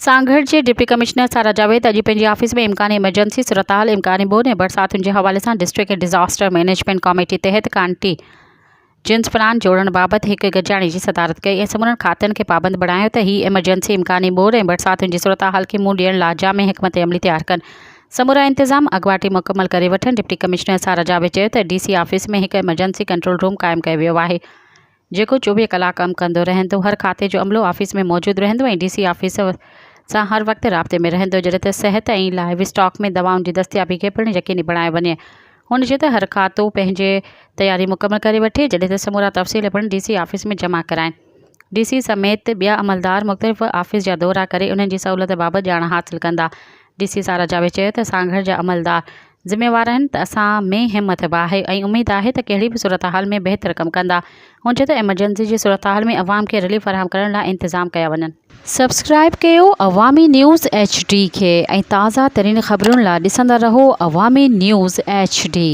سانگهڙ جي deputy commissioner سارا جاويد اڄ پنهنجي آفيس ۾ امڪاني ايمرجنسي صورتحال، امڪاني ٻوڏ ۽ برساتن جي حوالي سان ڊسٽرڪٽ ڊزاسٽر مئنيجمينٽ ڪاميٽي تحت ڪانٽي جنس پلان جوڙڻ بابت هڪ گڏجاڻي جي صدارت ڪئي ۽ سمورن کاتن کي پابند بڻايو ته هي ايمرجنسي امڪاني ٻوڏ ۽ برساتن جي صورتحال کي منهن ڏيڻ لا جامع حڪمت عملي تيار ڪن سمورا انتظام اڳواٽ ئي مڪمل ڪري وٺن ڊپٽي ڪمشنر سارا جاويد چيو ته ڊي سي آفيس ۾ هڪ ايمرجنسي ڪنٽرول روم قائم ڪيو ويو آهي جيڪو 24 ڪلاڪ ڪم ڪندو رهندو، هر کاتي جو عملو آفيس ۾ موجود رهندو ۽ ڊي سي آفيس سان هر وقت رابطي ۾ رهندو، جڏهن ته صحت ۽ لائيو اسٽاڪ ۾ دوائن جي دستيابي کي پڻ يقيني بڻايو وڃي. هن چيو ته هر کاتو پنهنجي تياري مڪمل ڪري وٺي، جڏهن ته سمورا تفصيل پڻ ڊي سي آفيس ۾ جمع ڪرائين. ڊي سي سميت ٻيا عملدار مختلف آفيس جا دورا ڪري انهن جي سهولت بابت ڄاڻ حاصل ڪندا. ڊي سي سارا جاويد چيو ته سانگهڙ جا عملدار ذميوار آهن ته اسان ۾ همٿ به آهي ۽ اميد آهي ته ڪهڙي به صورتحال ۾ بهتر ڪم ڪندا. هن چيو ته ايمرجنسي جي صورتحال ۾ عوام کي رليف فراهم ڪرڻ لاء انتظام ڪيا وڃن. سبسڪرائيب ڪيو عوامي نيوز ايڇ ڊي کي ۽ تازه ترين خبرن لاء ڏسندا رهو عوامي نيوز ايڇ ڊي.